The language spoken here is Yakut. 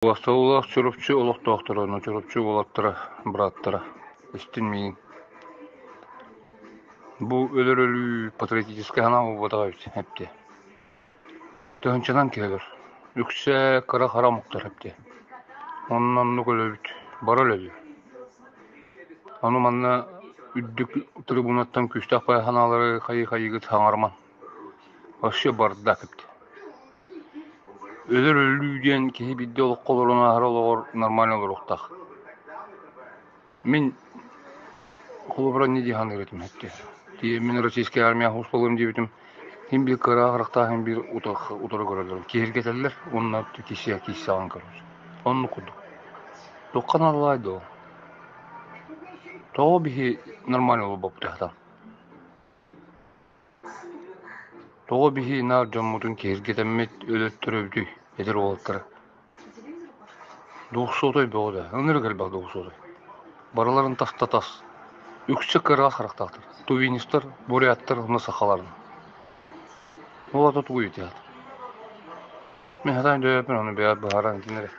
Убастабыллаах Чурапчы олохтоохторо, Чурапчы уолаттара, бырааттара, истин миигин. Бу өлөр өлүү патриотическай санаа буолбатах эбит эптиэ. Тыһыынчанан киһи өлөр. Үксэ кыра-хара омуктар эптиэ. Онно оннук өлөбүт, бары өлөбүт. Ону манна үрдүк трибунаттан күүстээх баай санаалары хайыы-хайыыгыт саҥарыман. Вообще бардак эптиэ. Өлөр өлүү диэн киһи биирдэ олоххо олорон ааһар олоҕор нормально олоруохтаах. Мин холобура инньэ дии саныыр этим эттэ. Мин российскай армияҕа усталыам диэбитим син биир кыра харахтаах син биир утары көрөллөр. Киһиргэтэллэр уонна киирсэ киирсэҕин көрөр. Оннук курдук. Туохха наадалаай дуо? Тоҕо биһи нормально олорбоппут сатаан? Тоҕо биһи наар дьоммутун киһиргэтэммит өлөттөрөбүтүй, эдэр уолаттары? Двухсотай бөҕө да, ынырык элбэх двухсотай. Барыларын таста тас. Үксэ кыра харахтаахтар. Тувинистар, буряттар уонна сахалар. Ол ата тугуй ити аата? Мин сатаан өйдөөбөппүн, ону бэйэҕит быһааран этин эрэ.